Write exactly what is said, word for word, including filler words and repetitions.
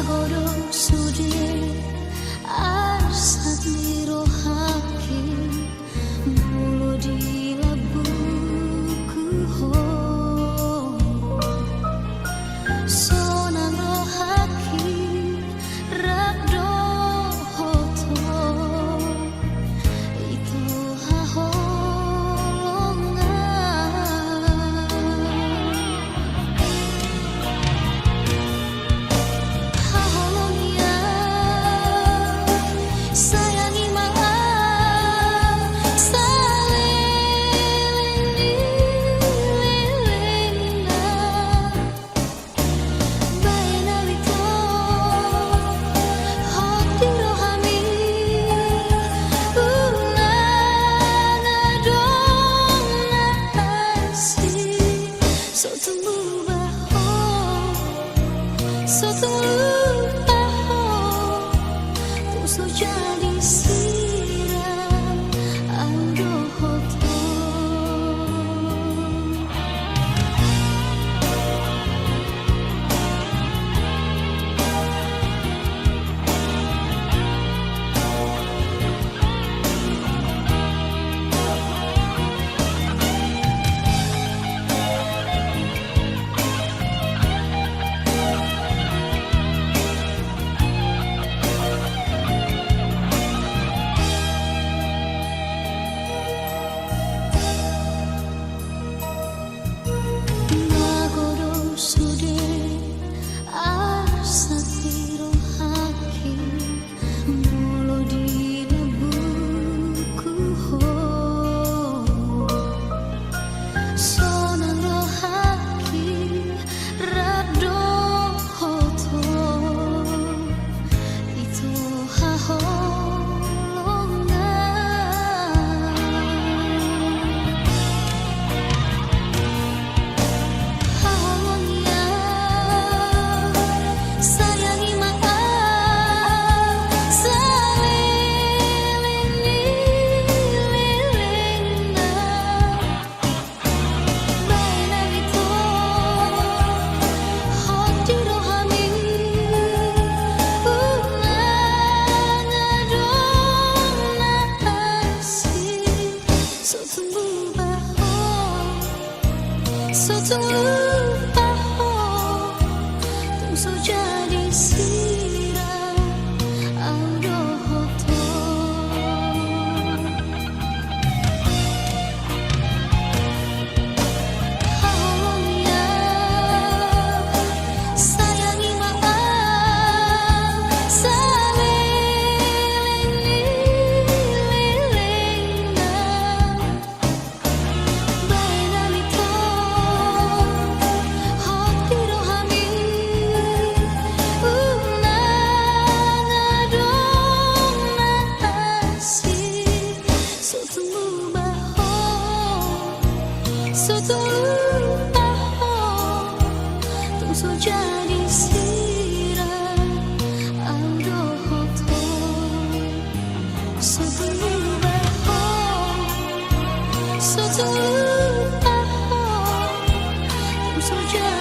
Olo sude arsak ni rohangki, molo di lambungku ho. Sonang rohangki rap dohot ho. Ito haholongan. Haholongan, sayangi ma au saleleng ni lelengna. Baen au ito hot di rohami, unang adong na asing. So tung lupa ho, so tung lupa ho, tung so jadi sirang au dohot ho. Magodang sude arsak ni rohangki, molo di lambungku ho. Sonang rohangki rap dohot ho. Ito haholongan. Haholongan, sayangi ma au saleleng ni lelengna. Baen au ito hot di rohami, unang adong na asing. So tung lupa ho, so tung lupa ho, tung so jadi sirang au dohot ho. Haholongan, sayangi ma au saleleng ni lelengna. Baen au ito hot di rohami, unang adong na asing. So tung lupa ho, so tung lupa ho, tung so jadi sirang au dohot ho. So tung lupa ho, so tung lupa ho, tung so jadi